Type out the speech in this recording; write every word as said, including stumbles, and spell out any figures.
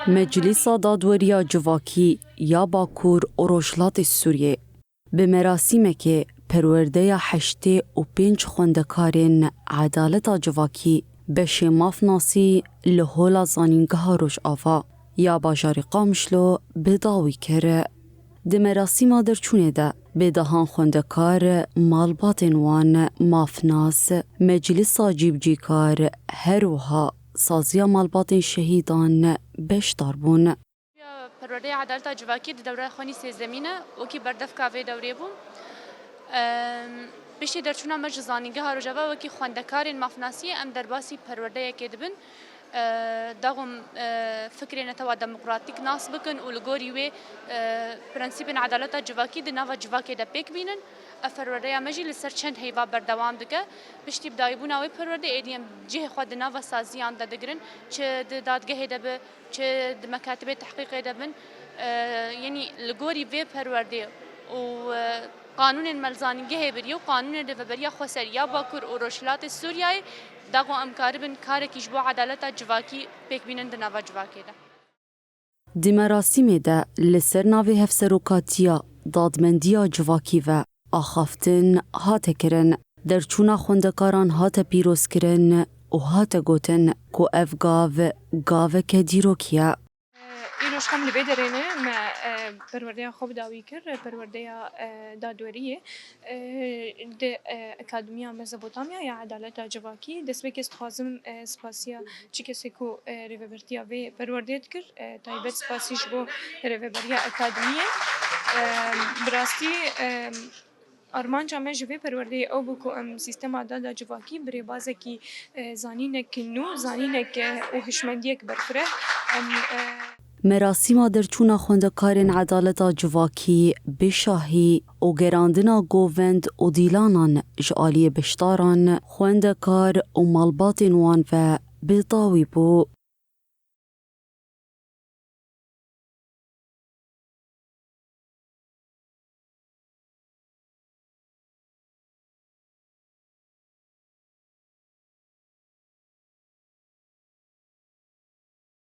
Meclîsa Dadweriya Civakî ya Bakur û Rojhilatê Sûriyê bi merasîmekê perwerdeya heştê û pênc xwendekarên Edaleta Civakî beşê mafnasî li Hola Zanîngeha Rojava ya bajarê Qamişlo bi dawî kir. Di merasîma derçûnê de bêdehan xwendekar, malbatên wan, mafnas, meclisa cîbicîkar, her wiha saziya malbatên şehîdan beşdar bûn. Perwerdeya Edaleta Civakî di dewreya xwe nî sêzdemîn e, wekî berdevka vê dewrê bû. Em, piştî derçûna me ji Zanîngeha Rojava wekî xwendekarên mafnasiyê em derbasî perwerdeyekê dibin. E, daxwim, e, fikrê netewa demokratîk nas bikin û li gorî wê, e, prensîpên edaleta civakî di nava civakê de pêk bînin. Ev perwerdeya me jî li ser çend heyva berdewam dike. Piştî bi dawîbûna wê perwerdê êdî em cihê xwe di nava saziyan de digirin, çi di dadgehê de bi, çi di mekatibê tehqîqê de bin, e, yenî li gorî vê perwerdê û, e, qanûnên me li zanîngehê biriye û qanûnên rêveberiya xweserî ya Bakur û Rojhilatê Sûriyeyê, daxo em karibin karekî ji bo edaleta civakî pêk bînin di nava civakê de. Di merasîmê de li ser navê Hevserokatiya Dadmendiya Civakî ve axaftin hate kirin. Derçûna xwendekaran hate pîrozkirin û hate gotin ku ev gav gaveke dîrokî ye. Îro ji xem li vê derê ne me, e, perwerdeya xwe bi dawî kir, perwerdeya, e, dadweriyê, e, di, e, Akademiya Mezopotamya ya Edaleta Civakî. Destpêkê ez dixwazim, e, spasiya çi kesê ku, e, rêvebertiya vê perwerdê dikir, e, taybet spasî ji bo rêveberiya akademiyê. E, bi rastî, e, armanca me ji vê perwerdeyê ew bû ku em sîstema dada civakî bi rêbazekî, e, zanînek nû, zanînek, e, û hişmendiyek berfireh em, e, Merasîma derçûna xwendekarên Edaleta Civakî bi şahî û gerandina govend û dîlanan ji aliyê beşdaran, xwendekar û malbatên wan ve bi dawî bû.